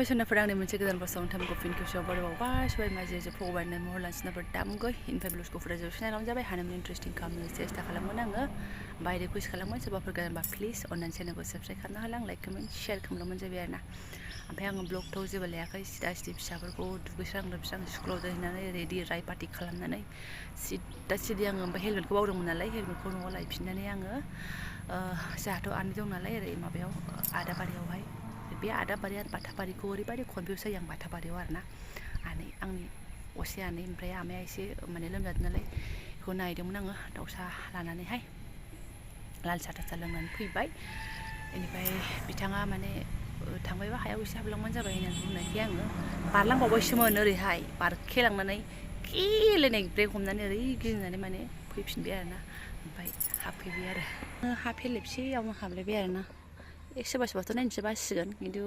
खुलुमबाय सोनाफोर आंनि मोनसे गोदान बसाव नोंथांमोनखौ फिन खेबसेयाव बरायबावबाय सबाय माजे भगबाननो महर लानसिनाफोर दामगै इनफाय ब्लुसखौफोरा जोबसिनायलावनो जाबाय हानायमानि इन्टारेस्टिं खालामनो सेस्था खालामगोन आङो बाय रिकुवेस्ट खालामगोन सोरबाफोर गोदानबा प्लिज अननानै चेनेलखौ साबस्क्राइब खालामना होलां लाइक कमेन्ट शेयार खालामनो जाबाय आरोना ओमफ्राय आङो ब्लगथ' जेबो लायाखै सिदा सिदि फिसाफोरखौ दुगैस्रां लोबस्रां स्कुलाव दोनहैनानै रेडि राय पार्टि खालामनानै सिदा सिदि आङो ओमफ्राय हेलमेटखौ बावदोंमोन नालाय हेलमेटखौ न'आव लायफिननानै आङो जोंहाथ' आनै दं नालाय ओरै माबायाव आदाबारियावहाय बे आदाबारि आरो बाथाबारिखौ ओरैबायदि कनफिउस जायो आं बाथाबारियाव आरोना आंनि असे आनै ओमफ्राय आमाया एसे माने लोमजादों नालाय बेखौ नायदोंमोन आङो दाउसा लानानैहाय लाल साहा थासा लोंनानै फैबाय बेनिफ्राय बिथाङा माने थांबायबा हायाव एसे हाबलांबानो जाबाय होननानै बुंनायखाय आङो बारलांबावबायसोमोन ओरैहाय बारखेलांनानै केलेनाय ब्रेक हमनानै ओरै गिदिंनानै माने फैफिनबाय आरोना ओमफ्राय हाबफैबाय आरो हाफ हेलेबसेयावनो हाबलायबाय आरोना सोरबा सोरबाथ' नायनोसो बासिगोन खिन्थु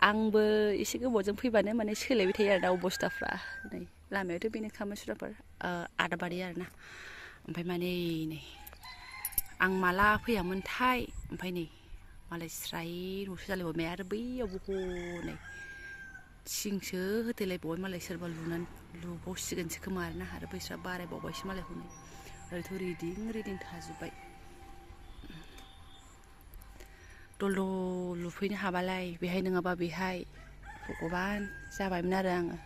आंबो एसे गोबावजों फैबानो माने सोलायबाय थायो आरोना अबस्थाफ्रा नै लामायावथ' बेनो खामानिसुराफोर आदाबारि आरोना ओमफ्राय माने नै आं माला फैयामोनथाय ओमफ्राय नै मालाय स्राय न'सो जालायबावबाय आरो बैयावबो हनै थिंसो होथेलायबावबाय मालाय सोरबा लुबावसिगोनसो खोमा आरोना आरो बैस्रा बारायबावबायसो मालाय हनै ओरैथ' रिदिं थाजोब्बाय दल लुफैनो हाबालाय बेहाय नङाबा बेहाय भगबान जाबायमोन आरो आङो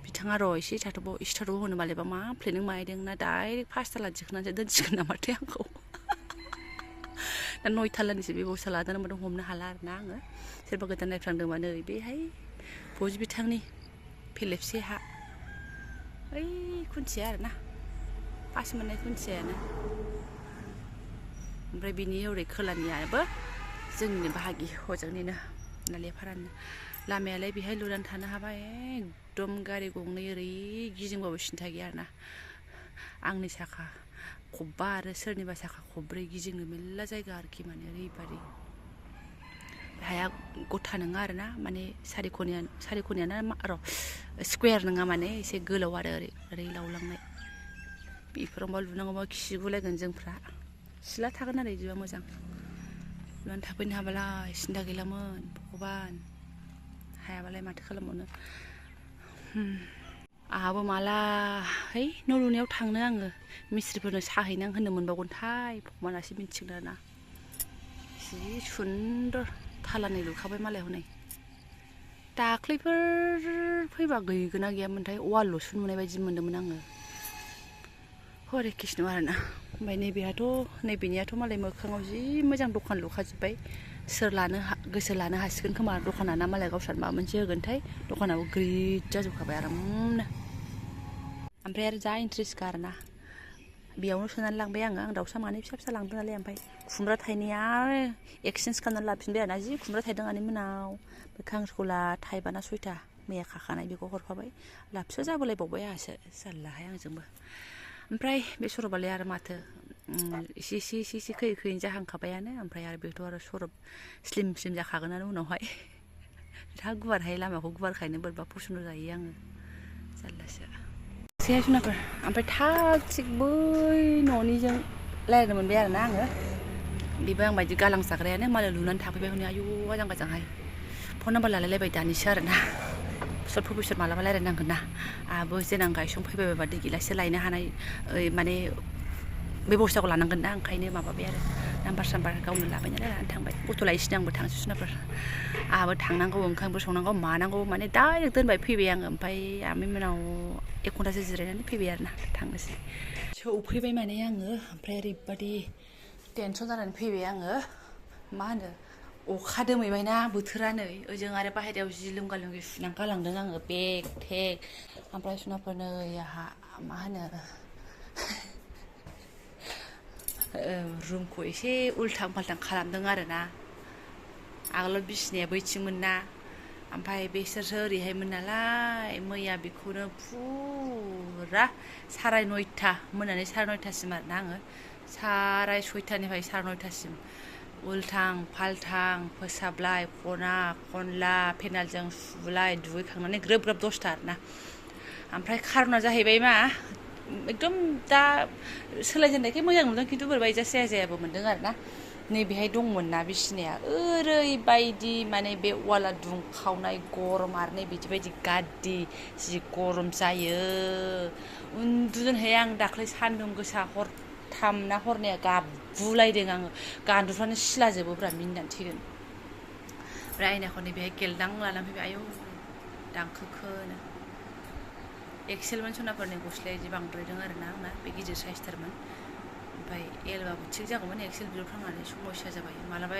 बिथाङा र' एसे थाथ'बाव होनो मालायबा मा प्लेनिं मायदों ना डाइरेक्ट 5 ताला दिखांनानैसो दोनसिगोन नामाथाय आंखौ दा 9 तालानिसो बेब'स्था लादों होनबाथ' हमनो हाला आरोना आङो सोरबा गोदान नायफ्लांदोंबा नै बेहाय फौजि बिथांनि फेलेबसे हा ओइ खुन्थिया आरोना पास मोननाय खुन्थियायानो ओमफ्राय बिनि ओरै खोलानियाबो जोंनि बाहागि हजोंनिनो नालियाफारानि लामायालाय बेहाय लुनानै थानो हाबाय एकदम गारि गंनै ओरै गिदिंबाबो सिन्था गैया आरोना आंनि साखा खब्बा आरो सोरनिबा साखा खब्रै गिदिंनो मेरला जायगा आरोखि माने ओरैबायदि हाया गथा नङा आरोना माने सारिखनियाना र' स्कुवेर नङा माने एसे गोलाव आरो ओरै लावलांनाय बेफोरावबा लुनांगौबा खिगुलायगोन जोंफ्रा सिला थागोन आरो बिदिबा मोजां लुनानै थाफैनो हाबालाय सिन्था गैलामोन भगबान हायाबालाय माथो खालामबावनो आंहाबो माला है न' लुनायाव थांनो आङो मिस्ट्रिफोरनो साहैनां होननो मोनबावगोनथाय भगबानासो मिथिगोन आरोना जि सुन्दर थालानै लुखाबाय मालाय हनै दाख्लैफोर फैबा गैगोना गैयामोनथाय वालल'सो नुनाय बायदि मोन्दोंमोन आङो हरे कृष्ण आरोना ओमफ्राय नैबेनियाथ' मालाय मोखाङाव जि मोजां दखान लुखाजोब्बाय सोर गोसो लानो हासिगोन खोमा दखाना ना मालाय गावस्रा माबा मोनसे होगोनथाय दखानाबो ग्रिद जाजोबखाबाय आरामनो ओमफ्राय आरो जा इन्ट्रेस्टखा आरोना बेयावनो सोनानै लांबाय आं दाउसा मानै फिसा फिसा लांदों नालाय ओमफ्राय खुमब्रा थाइनाया एक्सचेन्ज खालामनानै लाफिनबाय आरोना जि खुमब्रा थाइदों आनै मोनाव खांख्रिखला थाइबा ना 6था मैया खाखानाय बेखौ हरफाबाय लाबसो जाबोलायबावबाय आंहासो जारलाहाय आंजोंबो ओमफ्राय बे सरबालाय आरो माथो एसे खैयैनो जाहांखाबायानो ओमफ्राय आरो बेथ' आरो सरब स्लिम जाखागोनानो उनावहाय दा गुवारहाय लामाखौ गुवारखायनो बोरैबा फसन्द जायो आङो जारलासो सेहाय जुनाफोर ओमफ्राय थाग थिग बै न'निजों रायज्लायनो मोनबाय आरोना आङो बेबो आं बायदि गालां जाग्रायानो मालाय लुनानै थाफैबाय हनै आयु आजांहाय फन नाम्बार लालायलायबाय दानिसो आरोना बोसोर मालाबा रायज्लायनांगोन ना आंहाबो जेनां गायसंफैबाय बायबा दै गिलाससे लायनो हानाय माने बेबस्थाखौ लानांगोन ना ओंखायनो माबाबाय आरो नाम्बार गावनो लाबाय नालाय लानानै थांबाय गथ' लायसिनो आंबो थांसै जुनाफोर आंहाबो थांनांगौ ओंखामबो संनांगौ मानांगौ माने डाइरेक्ट दोनबाय फैबाय आङो ओमफ्राय आमाइ मोनाव 1 घन्टासो जिरायनानै फैबाय आरोना थांनोसै सौफैबाय माने आङो ओमफ्राय ओरैबायदि टेनसन जानानै फैबाय आङो मा होनो अखा दोमैबायना बोथोरा नै ओजों आरो बाहेरायाव जि लोंगा लोंगि सुनानै गालांदों आङो बेग थेग ओमफ्राय जुनाफोर नै आंहा मा होनो रुमखौ एसे उल्थां फाल्थां खालामदों आरोना आगोलाव बिसिनाया बैथिंमोन ना ओमफ्राय बेसोरसो ओरैहायमोन नालाय मैया बेखौनो फुरा 9:30 मोनानि 9:30सिम आरोना आङो 6:30निफ्राय 9:30सिम उल्थां फाल्थां फोसाबलाय खना खनला पेनालजों सुलाय दुगैखांनानै ग्रोब 10था आरोना ओमफ्राय खारना जाहैबाय मा एकदम दा सोलायजेननायखाय मोजां मोनदों खिन्थु बोरैबा जायाबो मोनदों आरोना नैबेहाय दंमोन ना बिसिनाया ओरैबायदि माने बे वाला दुंखावनाय गरम आरो नै बिदिबायदि गाद्दि जि गरम जायो उन्दुदोंहाय आं दाख्लै सान्दुं गोसा हरथाम ना हरनैया गाबगुलायदों आङो गान्दुफ्रानो सिलाजोबोब्रा मिनिनानै थैगोन ओमफ्राय आयनाखौ नैबेहाय गेलदां लानानै फैबाय आयौ दांखोखोनो एक्सेलमोन सनाफोरनि गस्लाया इदि बांद्रायदों आरोना आंना बे गिदिर साइसथारमोन ओमफ्राय एलबाबो थिग जागौमोन एक्सेल बिदियाव थांनानै समस्या जाबाय मालाबा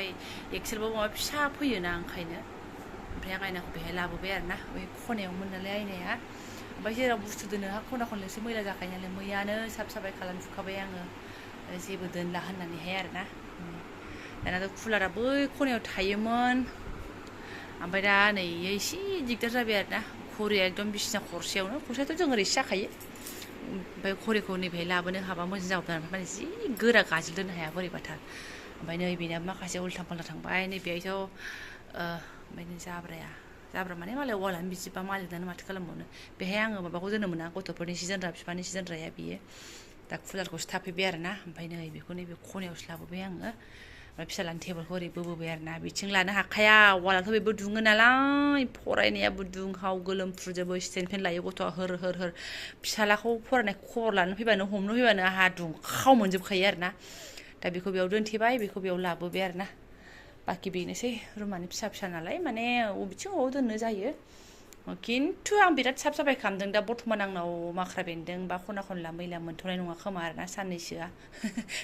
एक्सेलबाबो माबा फिसा फैयोना ओंखायनो ओमफ्राय आं आयनाखौ बेहाय लाबोबाय आरोना बै खनायावमोन नालाय आयनाया ओमफ्राय जेराव बुस्थु दोनो हा खना खनलासो मैला जाखायो नालाय मैयानो साफ साफाय खालामजोबखाबाय आङो जेबो दोनला होननानैहाय आरोना दानाथ' कुलारा बै खनायाव थायोमोन ओमफ्राय दा नै एसे दिगदार जाबाय आरोना घरिया एकदम बिसिना खरसेयावनो खरसेयाथ' जों ओरैसो जाखायो ओमफ्राय घरिखौ नैबेहाय लाबोनो हाबा मोजां जागौमोन आरो माने जि गोरा गाजोल दोननो हाया बोरैबाथार ओमफ्राय नैबेना माखासे उल्था फाल्था थांबाय नैबेहायथ' ओमफ्राय जाब्रा माने मालाय वालानो बिदिबा मालिकनानो माथो खालामबावनो बेहाय आङो माबाखौ दोननो मोना गथ'फोरनि सि दोनग्रा बिफानि सि दोनग्राया बियो दा कुलारखौसो थाफैबाय आरोना ओमफ्राय नै बेखौ नैबे खनायावसो लाबोबाय आङो ओमफ्राय फिसालानि टेबोलखौ ओरै बोबोबाय आरोना बिथिं लानो हाखाया वालाथ' बेबो दुङो नालाय फरायनायाबो दुंहाव गोलोमफ्रुजोबो स्टेन्ड फेन लायो गथ'आ होर होर होर फिसालाखौ फरायनाय खबर लानो फैबानो हमनो फैबानो आंहा दुंखाव मोनजोबखायो आरोना दा बेखौ बेयाव दोनथेबाय बेखौ बेयाव लाबोबाय आरोना बाखि बेनोसै रुमानो फिसा फिसा नालाय माने बबेथिं अबाव दोननो जायो खिन्थु आं बिराद साफ साफाय खालामदों दा बर्थमान आंनाव माख्रा बेन्दों बा खना खनला मैला मोनथ'नाय नङा खोमा आरोना साननैसोआ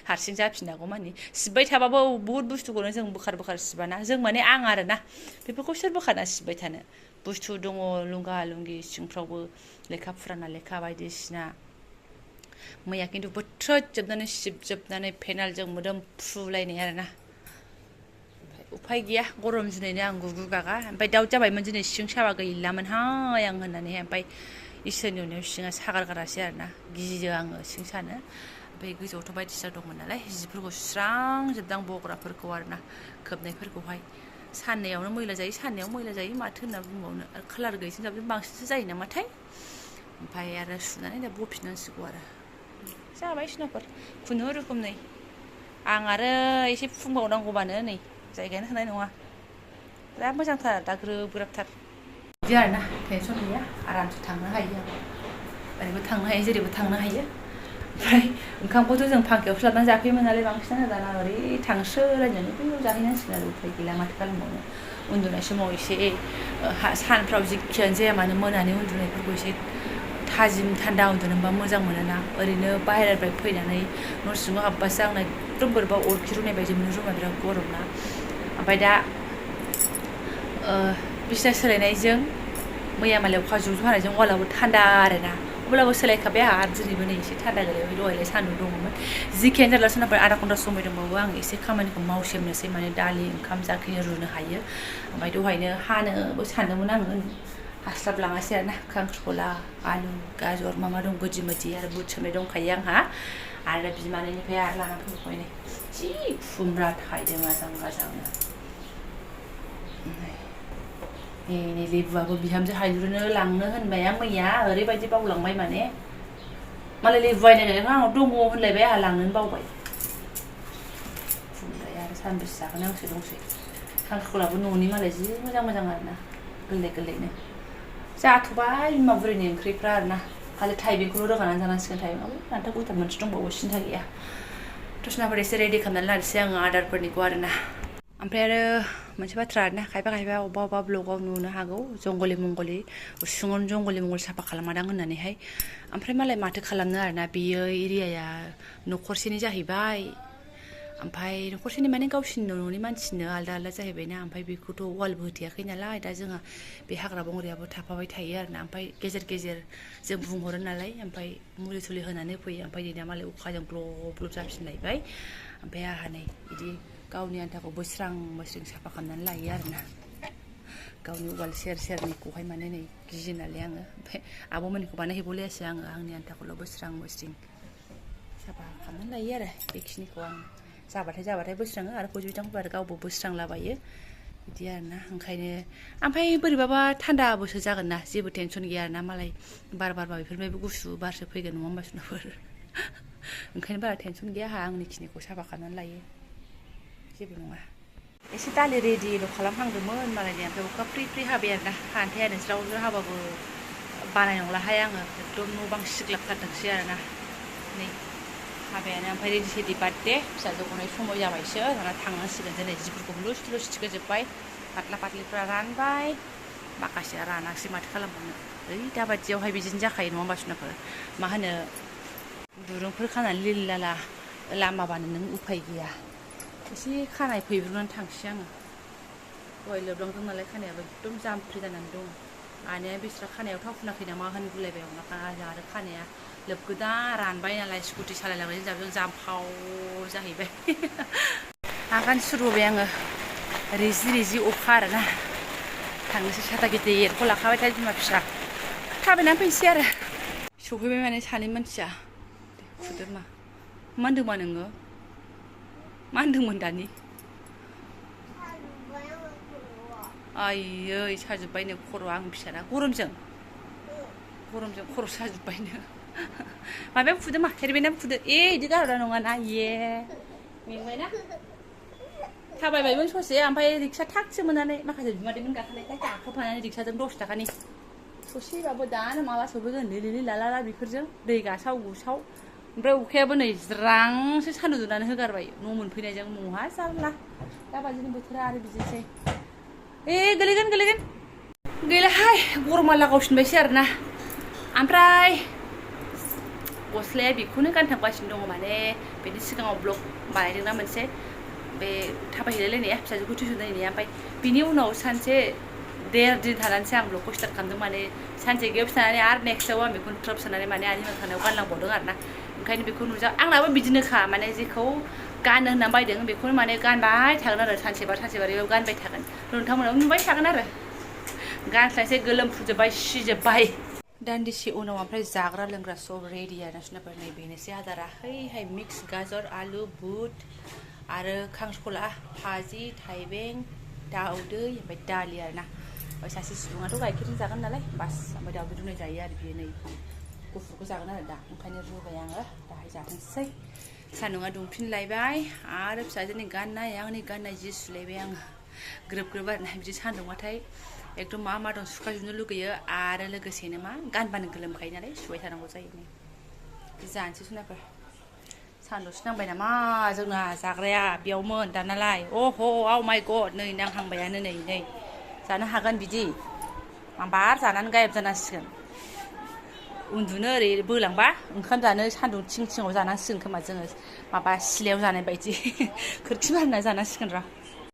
हारसिं जाफिननांगौ मानि सिबबाय थाबाबो बुहुद बुस्थुखौनो जों बोखार बोखार सिबाना जों माने आं आरोना बेफोरखौ सोर बोखारना सिबबाय थानो बुस्थु दङ लुंगा लुंगि सिंफ्रावबो लेखा फुराना लेखा बायदिसिना मैया खिन्थु बोथ्रोदजोबनानै सिबजोबनानै पेनालजों मोदोम फुलायनाय आरोना उफाय गैया गरम दिनैनो आं गुगु गागा ओमफ्राय दाउट जाबायमोन दिनै सिं साबा गैलामोनहाय आं होननानैहाय ओमफ्राय इसोरनि अननायाव सिङा सागारगारासै आरोना गियो आङो सिं सानो ओमफ्राय गोजौआवथ' बायदिसिना दंमोन नालाय जिफोरखौ सुस्रांजोबदां बग्राफोरखौ आरोना खोबनायफोरखौहाय साननैयावनो मैला जायो साननैयाव मैला जायो माथो होनना बुंबावनो आरो कालार गैयैजों जाबजों बांसिनसो जायो नामाथाय ओमफ्राय आरो सुनानै दा बफिननांसिगौ आरो जाबाय सुनाफोर खुनुरुखुम नै आं आरो एसे फुंबावनांगौबानो नै जायगायानो थोनाय नङा बिराद मोजांथार दा ग्रोब ग्राबथार बिदि आरोना टेनसन गैया आरामसे थांनो हायो आं ओरैबो थांनो हायो जेरैबो थांनो हायो ओमफ्राय ओंखामखौथ' जों फांखायावसो लाबोनानै जाफैयोमोन नालाय बांसिनानो दाना ओरै थांसोलायनानै बैयाव जाहैनांसिगोन आरो उफाय गैला माथो खालामबावनो उन्दुनाय समाव एसे सानफ्राव जिखियानो जाया मानो मोनानि उन्दुनायफोरखौ एसे थाजिम थान्दा उन्दुनो मोनबा मोजां मोनोना ओरैनो बाहेरानिफ्राय फैनानै न' सिङाव हाबबासो आंना एकदम बोरैबा अरखि रुनाय बायदि मोनो रुमा बिराद गरम ना ओमफ्राय दा बिसिना सोलायनायजों मैया मालाय अखा जुब जुब हानायजों वालाबो थान्दा आरोना अब्लाबो सोलायखाबाय आंहा आरो दिनैबो नै एसे थान्दा गोलैबाय दहायलाय सान्दुं दङमोन जिखियानो जाला सोनाबाय आधा घन्टा समय दंबावो आं एसे खामानिखौ मावसेमनोसै माने दालि ओंखाम जाखिनि रुनो हायो ओमफ्राय दहायनो हानोबो सानदोंमोन आङो हास्लाबलाङासै आरोना खांख्रिखला आलु गाजर मा मा दं गोदि मोदि आरो बुट सोमनाय दंखायो आंहा आरो बिमानैनिफ्राय आरो लानानै फैबाय नै जि खुमब्रा थायदों आजां गाजांनो नै लेबुआबो बिहामजो हायजुनो लांनो होनबाय आं मैया ओरैबायदि बावलांबाय माने मालाय लेबु बायनाय नायखाय आंनाव दङ होनलायबाय आंहा लांनोनो बावबाय खुमब्राया आरो सानबेसे जागोन आंसो दंसै खांख्रिखलाबो न'नि मालाय जि मोजां मोजां आरोना गोरलै गोरलैनो जाथ'बाय बिमा बुरैनि ओंख्रिफ्रा आरोना खालि थाइबेंखौल' रोगानानै जानांसिगोन थाइबेंआबो नान्था गुथा मोनसे दंबावो सिन्था गैया दसनाफोर एसे रेडि खालामनानै लानोसै आङो आदारफोरनिखौ आरोना ओमफ्राय आरो मोनसे बाथ्रा आरोना खायफा खायफा अबेबा अबेबा ब्लगाव नुनो हागौ जंगलि मंगलि उसुङावनो जंगलि मंगल साफा खालामादां होननानैहाय ओमफ्राय मालाय माथो खालामनो आरोना बेयो एरियाया न'खरसेनि जाहैबाय ओमफ्राय न'खरसेनि माने गावसिनि न'नि मानसिनो आलदा आलदा जाहैबायना ओमफ्राय बेखौथ' वालबो होथेयाखै नालाय दा जोंहा बे हाग्रा बंग्रायाबो थाफाबाय थायो आरोना ओमफ्राय गेजेर गेजेर जों बुंहरो नालाय ओमफ्राय मुलि सुलि होनानै फैयो ओमफ्राय दिनै मालाय अखाजों ग्लब ग्लब जाफिनलायबाय ओमफ्राय आंहा नै बिदि गावनि आन्थाखौ बोस्रां बोस्रिं साफा खालामनानै लायो आरोना गावनि उवाल सेर सेरनिखौहाय माने नै गियो नालाय आङो ओमफ्राय आब'मोननिखौ बानायहैबावलायासै आङो आंनि आन्थाखौल' बोस्रां बोस्रिं साफा खालामनानै लायो आरो बेखिनिखौ आं जाबाथाय बोस्राङो आरो बयबो आरो गावबो बोस्रांलाबायो बिदि आरोना ओंखायनो ओमफ्राय बोरैबाबा थान्दाबोसो जागोन ना जेबो टेनसन गैया आरोना मालाय बार बारबा बेफोरनिफ्रायबो गुसु बारसो फैगोन नङा होमबा सुनाफोर ओंखायनो बारा टेनसन गैया आंहा आंनि खिनिखौ साफा खालामनानै लायो जेबो नङा एसे दालि रेडिल' खालामहांदोंमोन मालायनि ओमफ्राय अखा फ्रि फ्रि हाबाय आरोना हानोथाया नोंस्राव हाबाबो बानाय नंलाहाय आङो एकदम न' बां सिग्लाबथारदोंसै आरोना नै हाबायानो ओमफ्राय रेडि सेडि बार्थ फिसाजो गनाय समाव जाबायसो दाना थांनांसिगोन दिनै जिफोरखौ लुस लुस थिखोजोब्बाय पातला पातलिफ्रा रानबाय माखासेया रानाखसै माथो खालामबावनो ओइ दाबादियावहाय बिदिनो जाखायो नङा होमबा सुनाफोर मा होनो दुरुंफोर खानानै लिल लाला लामाबानो नों उफाय गैया एसे खानाय फैब्रुनानै थांसै आङो दहाय लोबलांदों नालाय खानायाबो एकदम जामफ्रि जानानै दं आनैया बिस्रा खानायाव थाव फुनाखै नामा होनगुलायबाय आरो खानाया लोबगोदा रानबाय नालाय स्कुटि सालायलांनायनि जाबजों जामफाव जाहैबाय आगान सुरबोबाय आङो रिजि रिजि अखा आरोना थांनोसै साथा गिदिरखौ लाखाबाय थायो बिमा फिसा थाबायनानै फैनोसै आरो सफैबाय माने सानै मानसिया खुदो मा होनदोंमा नोङो मा होनदोंमोन दानि आयै साजोब्बायनो खर'आ आं फिसाना गरमजों खर' साजोब्बायनो माबायाव फुदो मा हेरबायना फुदो बिदि गारहरा नङाना इये मेंबायना थाबायबायमोन ससे ओमफ्राय रिक्सा थागसो मोननानै माखासे बिमादैमोन गाखोनायखाय गाखोफानानै रिक्साजों 10 थाखानि ससेबाबो दानो माबा सफैगोन लिलि लाला बेफोरजों दै गासाव गुसाव ओमफ्राय अखायाबो नै ज्रांसो सान्दुं दुंनानै होगारबाय न' मोनफैनायजों महा जारला दाबादिनि बोथोरा आरो बिदिनोसै गोलैगोन गैलाहाय गरमा लागावफिनबायसो आरोना ओमफ्राय गस्लाया बेखौनो गानथाबगासिनो दङ माने बेनि सिगाङाव ब्लग बानायदोंना मोनसे बे थाबायहैलायलायनाया फिसाजोखौ टिउसन नायनाया ओमफ्राय बिनि उनाव सानसे 1.5 दिन थानानैसो आं ब्लगखौ स्टार्ट खालामदों माने सानसे गेप्स थानानै आरो नेक्स्टआव आं बेखौनो ट्रप सोनानै माने आनिमोन थानायाव गानलांबावदों आरोना ओंखायनो बेखौ नुजा आंनाबो बिदिनोखा माने जेखौ गानो होननानै बायदों बेखौनो माने गानबाय थागोन आरो सानसेबा बेयाव गानबाय थागोन नोंथांमोनाबो नुबाय थागोन आरो गानस्लायसै गोलोमफ्रुजोब्बाय सिजोब्बाय दान्दिसे उनाव ओमफ्राय जाग्रा लोंग्रा सब रेडि आरो सुनाफोर नै बेनोसै आदारा हैहाय मिक्स गाजर आलु बुट आरो खांख्रिखला भाजि थाइबें दाउदै ओमफ्राय दालि आरोना सासे सुबुङाथ' गाइखेरजों जागोन नालाय बास ओमफ्राय दाउदै रुनाय जायो आरो बियो नै गुफुरखौ जागोन आरो दा ओंखायनो रुबाय आङो दाहाय जाथोंसै सान्दुङा दुंफिनलायबाय आरो फिसाजोनि गाननाय आंनि गाननाय जि सुलायबाय आङो ग्रोब ग्रोब आरोना बिदि सान्दुंबाथाय एकदम मा दं सुखाजोबनो लुगैयो आरो लोगोसेनो मा गानबानो गोलोमखायो नालाय सुबाय थानांगौ जायो नै जानोसै सुनाफोर सान्दुंसो नांबाय नामा जोंना जाग्राया बेयावमोन दानालाय अह' आव माइ गड नै नांहांबायानो नै जानो हागोन बिदि आं बार जानानै गायब जानांसिगोन उन्दुनो ओरै बोलांबा ओंखाम जानो सान्दुं थिं थिङाव जानांसिगोन खोमा जोङो माबा सिलायाव जानाय बायदि खोरखि मारिना जानांसिगोन र'